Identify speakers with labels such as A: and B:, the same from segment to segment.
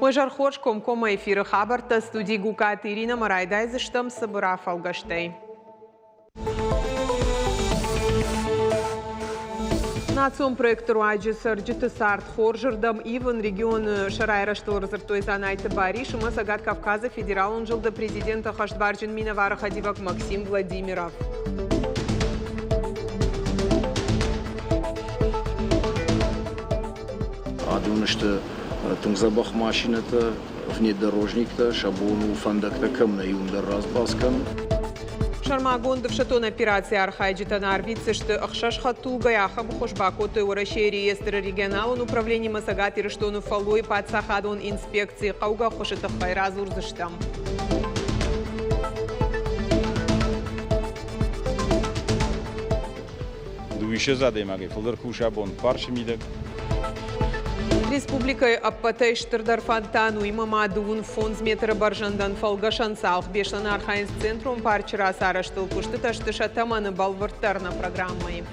A: Уӕ зӕр хорз комкоммӕ эфиры хабӕрттӕ студи Гукаты Иринӕмӕ райдайдзыстӕм цыбыр афӕлгӕстӕй. Национ проекты руаджы цӕрджыты цард хорзырдӕм ивын регионы сӕ райрӕзтыл ӕрдзырдтой Дзанайты Барис ӕмӕ Цӕгат Кавказы федералон зылды президенты хӕстбарджын минӕвары хӕдивӕг Максим Владимиров.
B: Адон сты тынг дзӕбӕх машинӕтӕ, внедорожниктӕ, сӕ бон у фӕндӕгтӕ кӕм нӕй, уым дӕр разбалц кӕнын.
A: Сӕрмагонд ӕфсӕддон операцийы архайджытӕн арвитдзысты ӕхсӕз хӕдтулгӕйы. Ахӕм ӕххуыс бакодтой Уӕрӕсейы реестры регионалон управленимӕ Цӕгат Ирыстоны фӕллойы паддзахадон инспекцийы хъӕугӕ ӕххуысы тыххӕй радзурдзыстӕм.
C: Дыууиссӕдз адӕймагӕй фылдӕр куса бон фарсы мидӕг.
A: Республикӕйы ӕппӕтӕй стырдӕр фонтан, уыимӕ ма дыууын фондз метры бӕрзӕндӕн фӕлгӕсӕн цалх Беслӕны архайынц центрон парчы рацарӕзтыл. Куыстытӕ сты сӕ тӕмӕны бӕлвырддӕр нӕ программӕйы.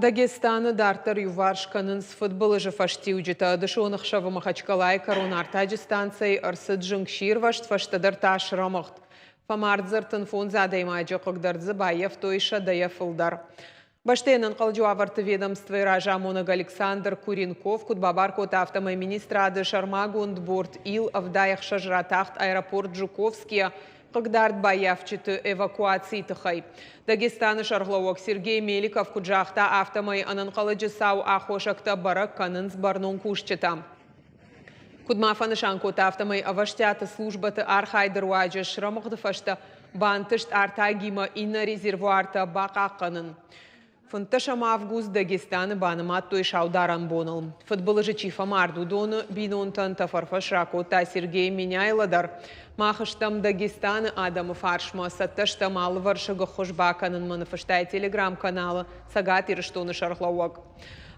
A: Дагестаны дарддӕр иуварс кӕнынц фыдбылызы фӕстиуджытӕ. Дысон ӕхсӕвы Махачкалайы кӕрон артаджы станцӕйы ӕрцыд зынгсирвӕзт, фӕстӕдӕр та срӕмыгъд. Фӕмард дзы 35 адӕймаджы, хъыгдӕрд дзы баййӕфтой сӕдӕйӕ фылдӕр. Бӕстӕйы ӕнӕнхъӕлджы уавӕрты ведомствойы разамонӕг Александр Куренков куыд бабар кодта, афтӕмӕй министрады сӕрмагонд борт Ил-76 ратахт аэропорт Жуковскийӕ хъыгдард баййафджыты эвакуацийы тыххӕй. Дагестаны сӕргълӕууӕг Сергей Меликов куыд загъта, афтӕмӕй ӕнӕнхъӕлӕджы цауы аххосӕгтӕ бӕрӕг кӕнынц бӕрнон кусджытӕ. Куыд ма фӕнысан кодта, афтӕмӕй ӕвӕстиаты службӕты архайды руаджы срӕмыгъды фӕстӕ бантыст артагимӕ иннӕ резервуартӕ бахъахъхъӕнын. 15 август Дагестаны банымадтой саударӕн боныл. Фыдбылызы чи фӕмард, уыдоны бинонтӕн тӕфӕрфӕс ракодта Сергей Меняйло дӕр. Мах стӕм Дагестаны адӕмы фарсмӕ, цӕттӕ стӕм алывӕрсыг ӕххуыс бакӕнынмӕ, ныффыста йӕ телеграм-каналы Цӕгат Ирыстоны сӕргълӕууӕг.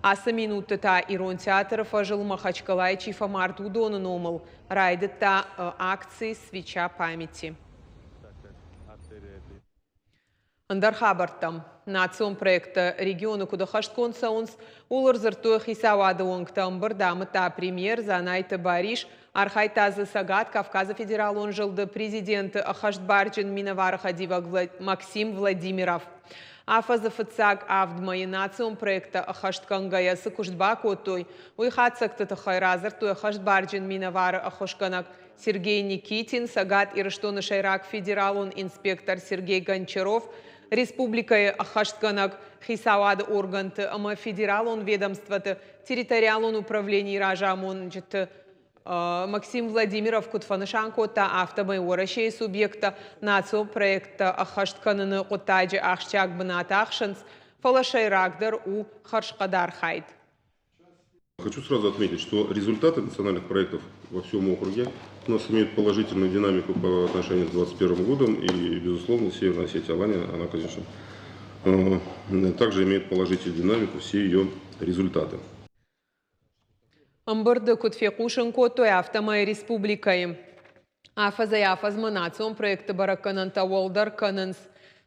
A: Ацы минутты та Ирон театры фӕзыл Махачкалайы чи фӕмард, уыдоны номыл райдыдта акци «Свеча памяти». Ӕндӕр хабӕрттӕм. Национ проекттӕ регионы куыд ӕххӕстгонд цӕуынц, ууыл ӕрдзырдтой хицауады уӕнгтӕ. Ӕмбырд амыдта премьер Дзанайты Барис. Архайдта дзы Цӕгат Кавказы федералон зылды президенты ӕххӕстбарджын минӕвары хӕдивӕг Максим Владимиров. Афӕдзы фыццаг авд мӕйы национ проекттӕ ӕххӕстгӕнгӕйӕ цы куыст бакодтой, уый хатдзӕгты тыххӕй радзырдтой ӕххӕстбарджын минӕвары ӕххуысгӕнӕг Сергей Никитин, Цӕгат Ирыстоны сӕйраг федералон инспектор Сергей Гончаров, республикӕйы ӕххӕстгӕнӕг хицауады органты ӕмӕ федералон ведомствоты территориалон управленийы разамонджыты Максим Владимиров куыд фӕнысан кодта, афтӕмӕй Уӕрӕсейы субъекттӕ национ проекттӕ ӕххӕст кӕныны хъуыддаджы ахсджиаг бынат ахсынц, фӕлӕ сӕйрагдӕр у хӕрзхъӕд архайд.
D: Хочу сразу отметить, что результаты национальных проектов во всем округе у нас имеют положительную динамику по отношению с 2021 годом. И, безусловно, Северная Осетия Алания, она, конечно, также имеет положительную динамику, все ее результаты.
A: Ӕмбырды куыд фехъусын кодтой, афтӕмӕй республикӕйы афӕдзӕй-афӕдзмӕ национ проекты бӕрӕггӕнӕнтӕ уӕлдӕр кӕнынц.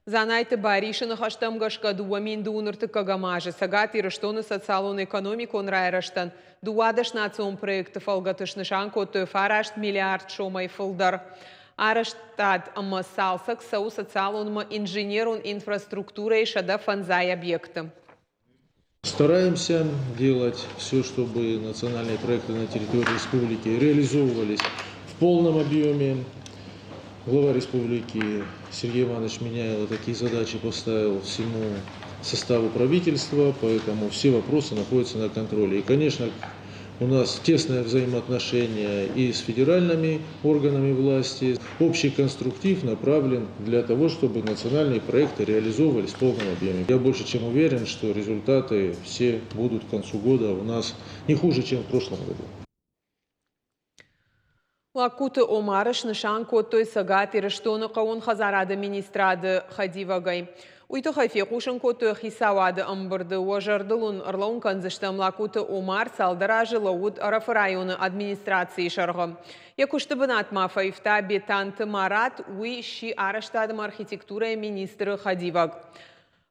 A: Дзанайты Барисы ныхӕстӕм гӕсгӕ 2000 ӕртыккӕгӕм азы Цӕгат Ирыстоны социалон-экономикон райрӕзтӕн 12 национ проекты фӕлгӕты снысан кодтой фараст миллиард сомӕй фылдӕр. Арӕзтад ӕмӕ цалцӕг цӕуы социалон ӕмӕ инженерон инфраструктурӕйы 150 объекты.
E: Стараемся делать все, чтобы национальные проекты на территории республики реализовывались в полном объеме. Глава республики Сергей Иванович Меняйло такие задачи поставил всему составу правительства, поэтому все вопросы находятся на контроле. И, конечно, у нас тесное взаимоотношение и с федеральными органами власти. Общий конструктив направлен для того, чтобы национальные проекты реализовывались в полном объеме. Я больше чем уверен, что результаты все будут к концу года у нас не хуже, чем в прошлом году.
A: Лагкуты Омары снысан кодтой Цӕгат Ирыстоны хъӕууон хӕдзарады министрады хӕдивӕгӕй. Уый тыххӕй фехъусын кодтой хицауады ӕмбырды. Уӕ зӕрдыл уын ӕрлӕууын кӕндзыстӕм, Лакуты Омар цалдӕр азы лӕууыд Ӕрӕфы районы администрацийы сӕргъы. Йӕ куысты бынатмӕ фӕивта Бетанты Марат, уый сси арӕзтад ӕмӕ архитектурӕйы министры хӕдивӕг.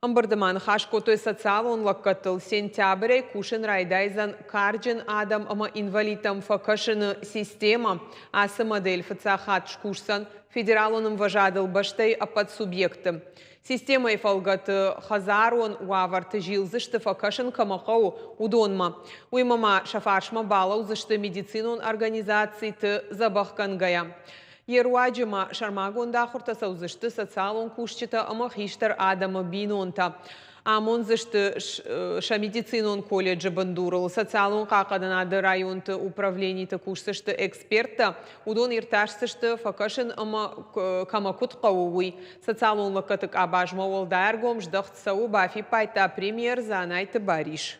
A: Ӕмбырды ма ныхас кодтой социалон лӕггӕдтыл. Сентябрӕй кусын райдайдзӕн карджын адӕм ӕмӕ инвалидтӕм фӕкӕсыны системӕ. Ацы модель фыццаг хатт скусдзӕн федералон ӕмвӕзадыл бӕстӕйы ӕппӕт субъектты. Системӕйы фӕлгӕты хӕдзарон уавӕрты зилдзысты фӕкӕсын кӕмӕ хъӕуы, уыдонмӕ. Уыимӕ ма сӕ фарсмӕ балӕудзысты медицинон организациты дзӕбӕхгӕнгӕйӕ. Йе руаджы ма сӕрмагонд ахуыртӕ цӕудзысты социалон кусджытӕ ӕмӕ хистӕр адӕмы бинонтӕ. Амондзысты сӕ медицинон колледжы бындурыл. Социалон хъахъхъӕнынады районты управлениты кусдзысты эксперттӕ. Уыдон иртасдзысты, фӕкӕсын ӕмӕ кӕмӕ куыд хъӕуы, уый. Социалон лӕггӕдты къабазмӕ уӕлдай ӕргом здӕхт цӕуы, бафиппайдта премьер Дзанайты Барис.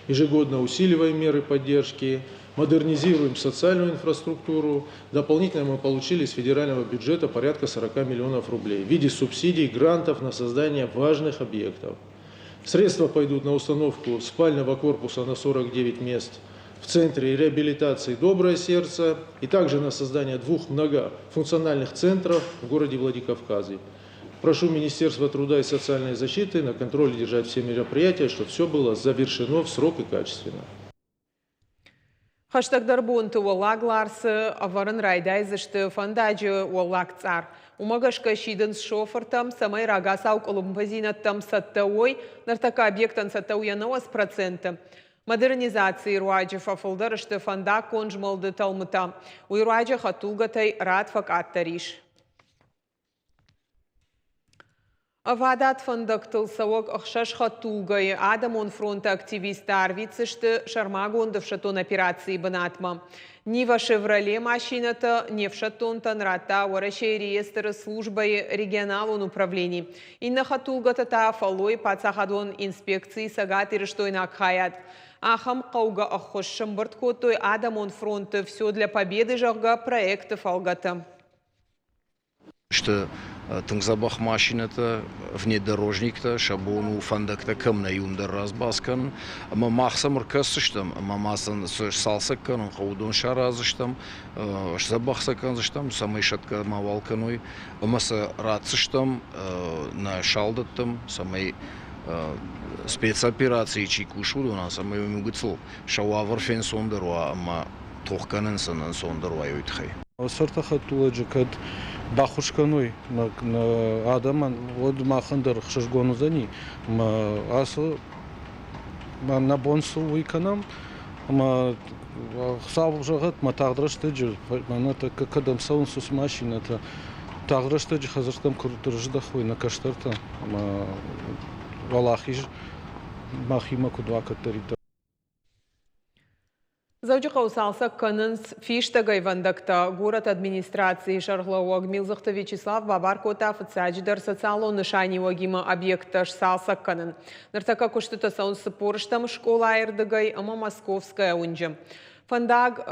E: Ежегодно усиливаем меры поддержки, модернизируем социальную инфраструктуру. Дополнительно мы получили из федерального бюджета порядка 40 миллионов рублей в виде субсидий, грантов на создание важных объектов. Средства пойдут на установку спального корпуса на 49 мест в Центре реабилитации «Доброе сердце» и также на создание двух многофункциональных центров в городе Владикавказе. Прошу Министерство труда и социальной защиты на контроле держать все мероприятия, чтобы все было завершено в срок и качественно.
A: Хӕстӕгдӕр бонты Уӕллаг Ларсы ӕвӕрын райдайдзысты фӕндаджы уӕллаг цъар. Уымӕ гӕсгӕ сидынц шофыртӕм, цӕмӕй рагацау къуылымпыдзинӕдтӕм цӕттӕ уой. Ныртӕккӕ объектӕн цӕттӕ у йӕ 90%. Модернизацийы руаджы фӕфылдӕр сты фӕндаггон змӕлды тӕлмытӕ. Уый руаджы хӕдтулгӕтӕй рад фӕкъаддӕр ис. Ӕвадат фӕндӕгтыл цӕуӕг ӕхсӕз хӕдтулгӕйы Адӕмон фронты активисттӕ арвитдзысты сӕрмагонд ӕфсӕддон операцийы бынатмӕ. Нива Шевроле машинӕтӕ не фсӕддонтӕн радта Уӕрӕсейы реестры службӕйы регионалон управлени. Иннӕ хӕдтулгӕтӕ та фӕллойы паддзахадон инспекцийы цӕгатирыстойнаг хайад. Ахӕм хъӕугӕ ӕххуыс сӕмбырд кодтой Адӕмон фронты «Все для победы», зӕгъгӕ, проекты фӕлгӕты.
B: Сты тынг дзӕбӕх машинӕтӕ, внедорожниктӕ, сӕ бон у фӕндӕгтӕ кӕм нӕй, уым дӕр разбас кӕнын. Ӕмӕ мах сӕм ӕркӕсдзыстӕм ӕмӕ ма сын цы сцалцӕг кӕнын хъӕуы, уыдон сараздзыстӕм, сдзӕбӕх сӕ кӕндзыстӕм, цӕмӕй сӕтгӕ мауал кӕной ӕмӕ сӕ ратдзыстӕм нӕ салдӕттӕм, цӕмӕй спецоперацийы чи кусы, уыдонӕн, цӕмӕй уым гыццыл сӕ уавӕр фенцондӕр уа ӕмӕ тох кӕнын сын ӕнцондӕр уа, уый тыххӕй.
F: Сӕрты хӕдтулӕджы кӕд баххуыс кӕной нӕ адӕмӕн, уӕд махӕн дӕр ӕхсызгон уыдзӕни. Ӕмӕ ацы нӕ бон цы у, уый кӕнӕм. Ӕмӕ Хуыцау зӕгъӕд, мӕ тагъд рӕстӕджы, мӕнӕ тӕккӕ кӕдӕм цӕуынц уыцы машинӕтӕ, тагъд рӕстӕджы хӕдзӕрттӕм куы рыздӕхой нӕ кӕстӕртӕ ӕмӕ уӕлахиз махимӕ куыд уа кӕддӕриддӕр.
A: Дзӕуджыхъӕуы цалцӕг кӕнынц фистӕгӕйвӕндӕгтӕ. Горӕты администрацийы сӕргълӕууӕг Милдзыхты Вячеслав бабар кодта фыццаджыдӕр социалон нысаниуӕгимӕ объекттӕ сцалцӕг кӕнын. Ныртӕккӕ куыстытӕ цӕуынц 40-ӕм скъолайы рдыгӕй ӕмӕ Московская уынджы. Фӕндаг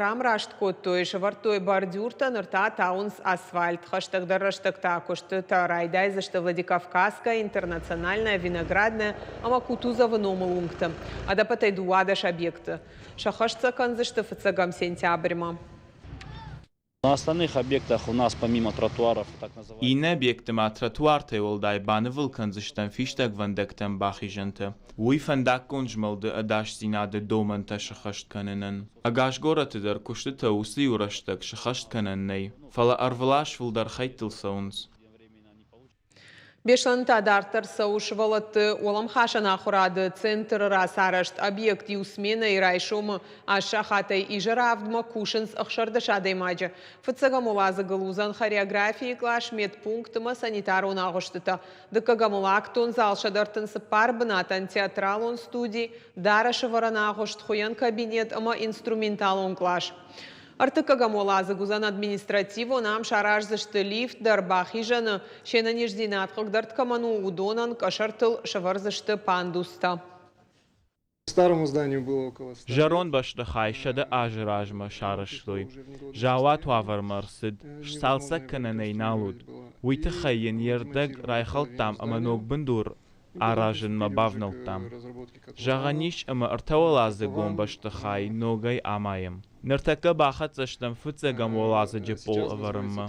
A: рамраст кодтой, сӕвӕрдтой бордюртӕ, ныр та тауынц асфальт. Хӕстӕгдӕр рӕстӕг та куыстытӕ райдайдзысты Владикавказская, Интернациональная, Виноградная ӕмӕ Кутузовы номыл уынгты. Ӕдӕппӕтӕй 12 объекты сӕххӕст сӕ кӕндзысты фыццӕгӕм сентябрьмӕ.
G: На остальных объектах у нас помимо тротуаров, так называемых.
H: Иннӕ объектты ма тротуартӕй уӕлдай банывыл кӕндзыстӕм фистӕгвӕндӕгтӕм бахизӕнтӕ. Уый фӕндаггон змӕлды ӕдасдзинады домӕнтӕ сӕххӕст кӕнынӕн. Ӕгас горӕты дӕр куыстытӕ уыцы иу рӕстӕг сӕххӕст кӕнӕн нӕй, фӕлӕ ӕрвылаз фылдӕр хӕйттыл цӕуынц.
A: Беслӕны та дарддӕр цӕуы сывӕллӕтты уӕлӕмхасӕн ахуырады центры рацарӕзт. Объект иу сменӕйы райсомы аст сахатӕй изӕры авдмӕ кусынц 16 адӕймаджы. Фыццӕгӕм уӕладзыгыл уыдзӕн хореографийы кълас, медпункт ӕмӕ санитарон агъуыстытӕ. Дыккӕгӕм актон зал 134 бынатӕн театралон студи, дарӕсӕвӕрӕн агъуыст, хуыйӕн кабинет ӕмӕ инструменталон кълас. Ӕртыккӕгӕм уӕладзыг уыдзӕн административон, ам сараздзысты лифт дӕр, бахизӕны се нӕниздзинад хъыгдӕрд кӕмӕн у, уыдонӕн къӕсӕртыл сӕвӕрдзысты пандустӕ.
I: Старому зданию было около 100
H: Зӕронд бӕстыхай 100 азы размӕ сарӕзтой. Заууат уавӕрмӕ ӕрцыд, сцалцӕг кӕнӕн ӕй нал уыд. Уый тыххӕй йын йе рдӕг райхӕлдтам ӕмӕ ног бындур аразынмӕ бавнӕлдтам. Зӕгъӕн ис, ӕмӕ ӕртӕуӕладзыгон бӕстыхай ногӕй амайӕм. Ныртӕккӕ бахӕццӕ стӕм фыццӕгӕм уӕладзыджы пъол ӕвӕрынмӕ.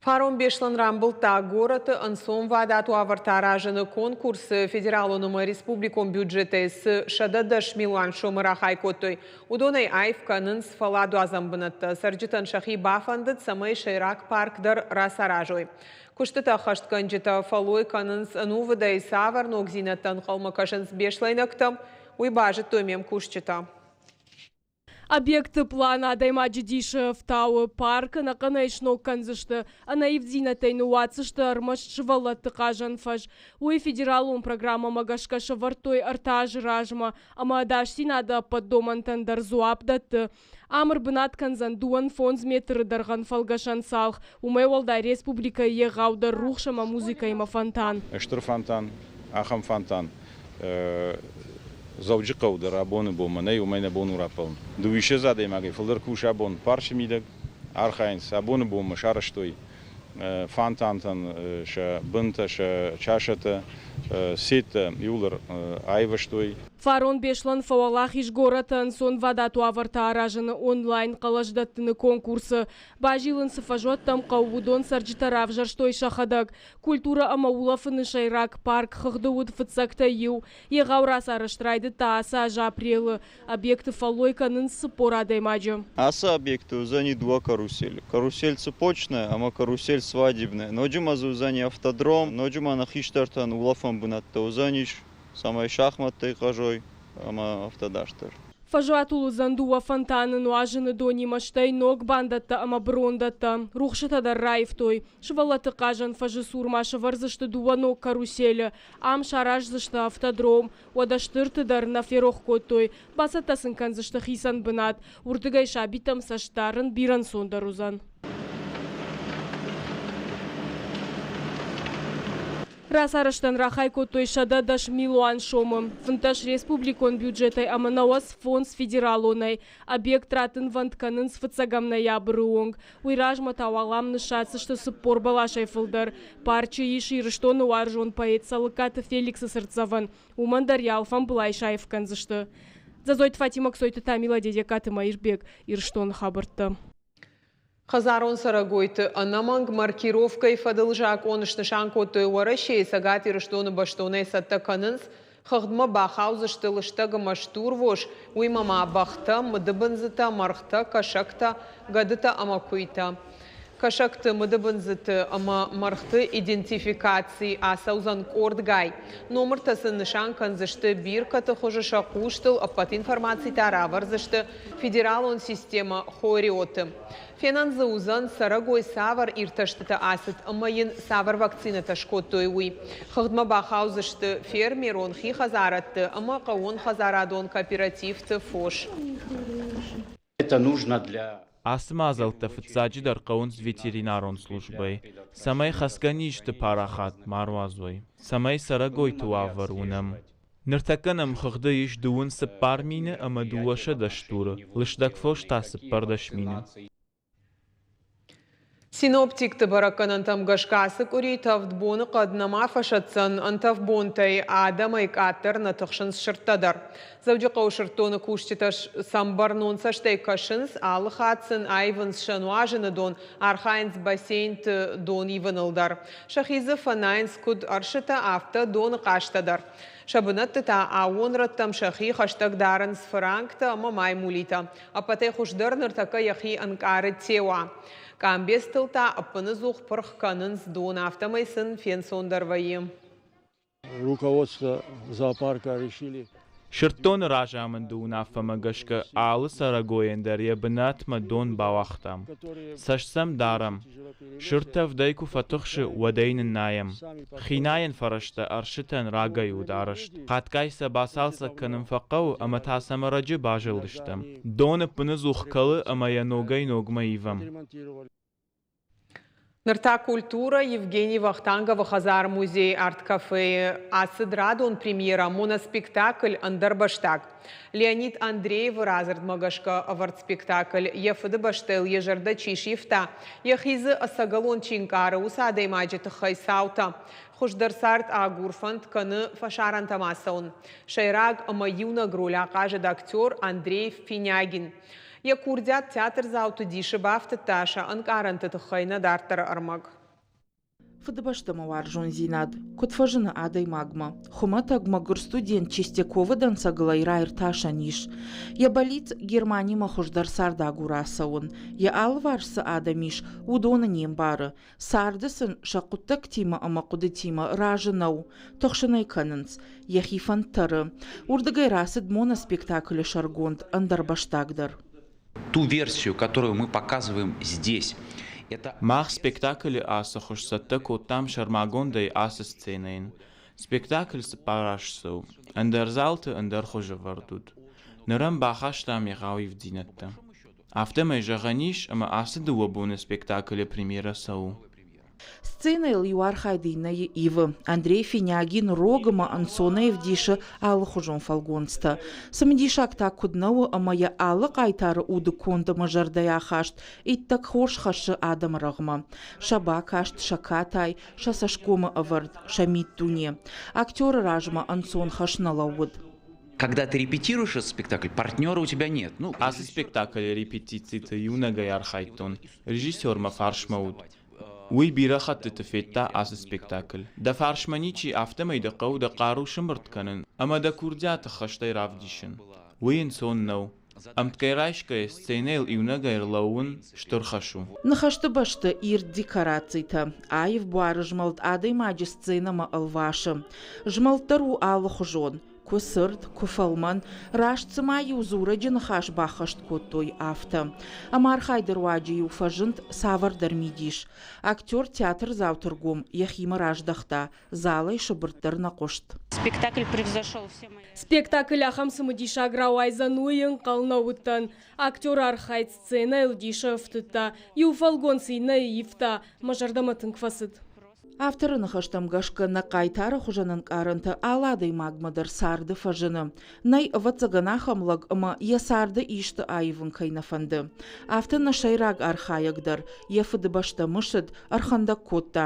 A: Фарон Беслӕн рамбылдта горӕты ӕнцонвадат уавӕртӕ аразыны конкурсы федералон ӕмӕ республикон бюджетӕй цы 110 милуан сомы рахай кодтой, уыдонӕй аив кӕнынц фӕлладуадзӕн бынӕттӕ. Цӕрджытӕн сӕхи бафӕндыд, цӕмӕй сӕйраг парк дӕр рацаразой. Куыстытӕ ӕххӕстгӕнджытӕ фӕллой кӕнынц ӕнувыдӕй, цавӕр ногдзинӕдтӕ ӕнхъӕлмӕ кӕсынц беслӕйнӕгтӕм, уый базыдтой ме мкусджытӕ.
J: Объекты план адӕймаджы дисы ӕфтауы. Парк ӕнӕхъӕнӕй сног кӕндзысты, ӕнӕивддзинӕдтӕй ныууадздзысты ӕрмӕст сывӕллӕтты хъазӕн фӕз. Уый федералон программӕмӕ гӕсгӕ сӕвӕрдтой ӕртӕ азы размӕ ӕмӕ ӕдасдзинады ӕппӕт домӕнтӕн дӕр дзуапп дӕтты. Ам ӕрбынат кӕндзӕн 25 метры дӕргъӕн фӕлгӕсӕн цалх. Уымӕй уӕлдай республикӕйы егъаудӕр рухс ӕмӕ музыкӕимӕ фонтан.
C: Стыр фонтан, ахӕм фонтан Дзӕуджыхъӕуы дӕр абоны бонмӕ нӕй, уымӕй нӕ бон у раппӕлын. Дыууиссӕдз адӕймагӕй фылдӕр кусы абон парчы мидӕг, архайынц. Абоны бонмӕ сарӕзтой фонтантӕн сӕ бынтӕ, сӕ чашӕтӕ, сеттӕ иууылдӕр аивӕзтой.
J: Фарон Беслӕн фӕуӕлахиз горӕты ӕнцонвадат уавӕртӕ аразыны онлайн хъӕлӕсдӕттыны конкурсы. Базилын цы фӕзуӕттӕм хъӕуы, уыдон цӕрджытӕ равзӕрстой сӕхӕдӕг. Культурӕ ӕмӕ улӕфыны сӕйраг парк хыгъды уыд фыццӕгтӕй иу. Егъау рацарӕзт райдыдта ацы аз апрелы. Объекты фӕллой кӕнынц 40 адӕймаджы.
K: Ацы объекты уыдзӕни дыууӕ каруселы. Карусель цепочная ӕмӕ карусель свадебная. Ноджы ма дзы уыдзӕни автодром, ноджы ма нӕ хистӕртӕн улӕфӕн бынӕттӕ уыдзӕнис, цӕмӕй шахматтӕй хъазой ӕмӕ афтӕ дарддӕр.
J: Фӕзуатыл уыдзӕн дыууӕ фонтаны нуазыны донимӕ, стӕй ног бандӕттӕ ӕмӕ брондӕттӕ. Рухсытӕ дӕр раивтой. Сывӕллӕтты хъазӕн фӕзы цур ма сӕвӕрдзысты дыууӕ ног каруселы. Ам сараздзысты автодром. Уӕдӕ стырты дӕр нӕ ферох кодтой. Бацӕттӕ сын кӕндзысты хицӕн бынат. Уырдыгӕй сабитӕм цӕст дарын бирӕ ӕнцондӕр уыдзӕн. Рацарӕзтӕн рахай кодтой 110 милуан сомы, 15 республикон бюджетӕй ӕмӕ 95 федералонӕй. Объект раттынвӕнд кӕнынц фыццӕгӕм ноябры онг. Уый размӕ та уал ам ныссадздзысты 40 бӕласӕй фылдӕр. Парчы ис Ирыстоны уарзон поэт Цӕлыккаты Феликсы цыртдзӕвӕн. Уымӕн дӕр йӕ алфамбылай саив кӕндзысты. Дзӕдзойты Фатимӕ, Кцойты Тамила, Дедегкаты Маирбег, Ирыстоны хабӕрттӕ.
A: Хӕдзарон цӕрӕгойты ӕнӕмӕнг маркировкӕйы фӕдыл закъон снысан кодтой Уӕрӕсейы, Цӕгат Ирыстоны бӕстонӕй цӕттӕ кӕнынц. Хыгъдмӕ бахаудзысты лыстӕг ӕмӕ стурвос, уыимӕ ма бӕхтӕ, мыдыбындзытӕ, мӕргътӕ, кӕсӕгтӕ, гӕдытӕ ӕмӕ куыйтӕ. Кӕсӕгты, мыдыбындзыты ӕмӕ мӕргъты идентификаци ацӕудзӕн къордгай. Номыртӕ сын нысан кӕндзысты биркӕты хуызы сӕ хъустыл, ӕппӕт информаци та равӕрдзысты федералон системӕ Хориоты. Фенӕн дзы уыдзӕн, цӕрӕгой цавӕр иртӕстытӕ ацыд ӕмӕ йын цавӕр вакцинӕтӕ скодтой, уый. Хыгъдмӕ бахаудзысты фермерон, хи хӕдзарадты ӕмӕ хъӕууонхӕдзарадон кооперативты фос.
G: Это нужно для
H: Ацы мадзӕлттӕ фыццаджыдӕр хъӕуынц ветеринарон службӕйы, цӕмӕй хӕцгӕ низты парахат ма руадзой, цӕмӕй цӕрӕгойты уавӕр уынӕм. Ныртӕккӕ нӕм хыгъды ис 34 мины ӕмӕ 200 стуры, лыстӕг фос та 14 мины.
A: Синоптикты бӕрӕггӕнӕнтӕм гӕсгӕ ацы къуыри тӕвд боныхъӕд нӕма фӕсӕтдзӕн. Ӕнтӕф бонтӕй адӕмӕй къаддӕр нӕ тыхсынц сырдтӕ дӕр. Дзӕуджыхъӕуы сырддоны кусджытӕ сӕм бӕрнон цӕстӕй кӕсынц, алы хатт сын аивынц сӕ нуазыны дон, архайынц бассейнты дон ивыныл дӕр. Сӕхи дзы фӕнайынц куыд ӕрсытӕ, афтӕ доны хъазтӕ дӕр. Сӕ бынӕтты та аууон рӕттӕм сӕхи хӕстӕг дарынц фыранктӕ ӕмӕ маймулитӕ. Ӕппӕтӕй хуыздӕр ныртӕккӕ йӕхи ӕнкъары теуа. Къамбецтыл та ӕппыныдзух пырх кӕнынц дон, афтӕмӕй сын фенцондӕр вӕййы.
L: Руководство зоопарка решили.
H: Сырддоны разамынды уынаффӕмӕ гӕсгӕ алы цӕрӕгойӕн дӕр йӕ бынатмӕ дон бауагътам. Цӕст сӕм дарӕм. Сырд тӕвдӕй куы фӕтыхсы, уӕд ӕй ныннайӕм. Хинайӕн фӕрӕзтӕ ӕрсытӕн рагӕй уыд арӕзт. Хатгай сӕ бацалцӕг кӕнын фӕхъӕуы ӕмӕ та сӕм ӕрӕджы базылдыстӕм. Дон ӕппыныдзух кӕлы ӕмӕ йӕ ногӕй-ногмӕ ивӕм.
A: Ныр та культурӕ. Евгений Вахтанговы хӕдзар-музейы арт-кафейы ацыд радон премьерӕ моноспектакль «Ӕндӕрбӕстаг». Леонид Андреевы радзырдмӕ гӕсгӕ ӕвӕрд спектакль йӕ фыдыбӕстӕйыл йӕ зӕрдӕ чи сивта, йӕхи дзы ӕцӕгӕлон чи нкъары, уыцы адӕймаджы тыххӕй цаутӕ. Хуыздӕр цард агур фӕнд кӕны фӕсарӕнтӕм ацӕуын. Сӕйраг ӕмӕ иунӕг роль ахъазыд актер Андрей Финягин. Йӕ курдиат театрдзауты дисы бафтыдта сӕ ӕнкъарӕнты тыххӕй нӕ дарддӕры ӕрмӕг.
M: Фыдыбӕстӕмӕ уарзондзинад куыд фӕзыны адӕймагмӕ? Хуымӕтӕг мӕгуыр студент Чистяковы дӕнцӕгыл ӕй раиртасӕн ис. Йӕ бӕллиц Германимӕ хуыздӕр цардагур ацӕуын. Йӕ алыварс цы адӕм ис, уыдоны не мбары. Царды сын сӕ хъуыддӕгтимӕ ӕмӕ хъуыдытимӕ разы нӕу, тыхсын ӕй кӕнынц, йӕхи фӕнд тӕры. Уырдыгӕй рацыд моноспектаклы сӕргонд ӕндӕрбӕстаг дӕр.
N: Ту версию, которую мы показываем здесь, это...
H: Мах спектаклы ацы хуыз цӕттӕ кодтам сӕрмагондӕй ацы сценӕйӕн. Спектакль цыппар азы цӕуы, ӕндӕр залты ӕндӕр хуызы ӕвӕрд уыд. Ныр ӕм бахастам егъау ивддзинӕдтӕ. Афтӕмӕй зӕгъӕн ис, ӕмӕ ацы дыууӕ боны спектаклы премьерӕ цӕуы.
M: Сценӕйыл иу архайд иннӕйы ивы. Андрей Финягин рог ӕмӕ ӕнцонӕй ӕвдисы алыхуызон фӕлгонцтӕ. Цымыдисаг та куыд нӕ у, ӕмӕ йӕ алы хъайтары уды конд ӕмӕ зӕрдӕйы ахаст иттӕг хорз хӕссы адӕмы рӕгъмӕ. Сӕ бакаст, сӕ катай, сӕ цӕсгомы ӕвӕрд, сӕ миддуне. Актеры размӕ ӕнцон хӕс нӕ лӕууыд.
N: Когда ты репетируешь этот спектакль, партнера у тебя нет. Ну,
H: Ацы спектаклы репетициты иунӕгӕй архайдтон, режиссер мӕ фарсмӕ уыд. Уый бирӕ хӕттыты федта ацы спектакль. Дӕ фарсмӕ ничи, афтӕмӕй дӕ хъӕуы дӕ хъару сымбырд кӕнын ӕмӕ дӕ курдиаты хӕстӕй равдисын. Уый ӕнцон нӕу. Ӕмткӕй райсгӕйӕ сценӕйыл иунӕгӕй ӕрлӕууын стыр хӕс у.
M: Ныхӕсты бӕсты ирд декорацитӕ, аив буары змӕлд адӕймаджы сценӕмӕ ӕлвасы. Змӕлд дӕр у алыхуызон. Куы цырд, куы фӕлмӕн, раст цыма-иу дзурӕджы ныхас баххӕст кодтой, афтӕ. Ӕмархайды руаджы-иу фӕзынд цавӕрдӕр мидис. Актер театрдзауты ргом йӕхимӕ раздӕхта, залӕй сыбыртт дӕр нӕ хъуыст.
O: Спектакль превзошел все мои...
J: Спектакль ахӕм цымыдисаг рауайдзӕн, уый ӕнхъӕл нӕ уыдтӕн. Актеры архайд сценӕйыл дисы ӕфтыдта. Иу фӕлгонц иннӕйы ивта. Мӕ зӕрдӕмӕ тынг фӕцыд.
M: Авторы ныхӕстӕм гӕсгӕ нӕ хъайтары хуызӕн ӕнкъарӕнтӕ алы адӕймагмӕ дӕр царды фӕзыны. Нӕй, ӕвӕццӕгӕн, ахӕм лӕг ӕмӕ йӕ царды исты аивын кӕй нӕ фӕнды. Афтӕ нӕ сӕйраг архайӕг дӕр йӕ фыдыбӕстӕ мысыд, ӕрхӕндӕг кодта.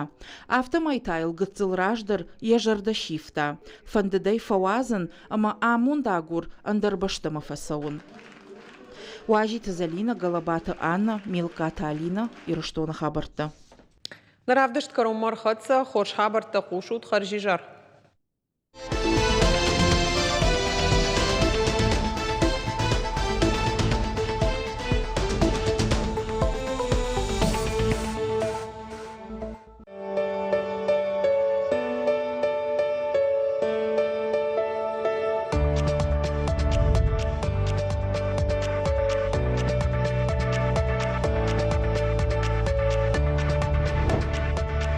M: Афтӕмӕй та йыл гыццыл раздӕр йӕ зӕрдӕ сивта. Фӕндыд ӕй фӕуадзын ӕмӕ амондагур ӕндӕр бӕстӕмӕ фӕцӕуын. Уазиты Зӕлинӕ, Гӕлӕбаты Аннӕ, Мелкаты Алинӕ, Ирыстоны хабӕрттӕ.
A: Нӕ равдыст кӕронмӕ ӕрхӕццӕ. Хорз хабӕрттӕ хъусут. Хӕрзизӕр.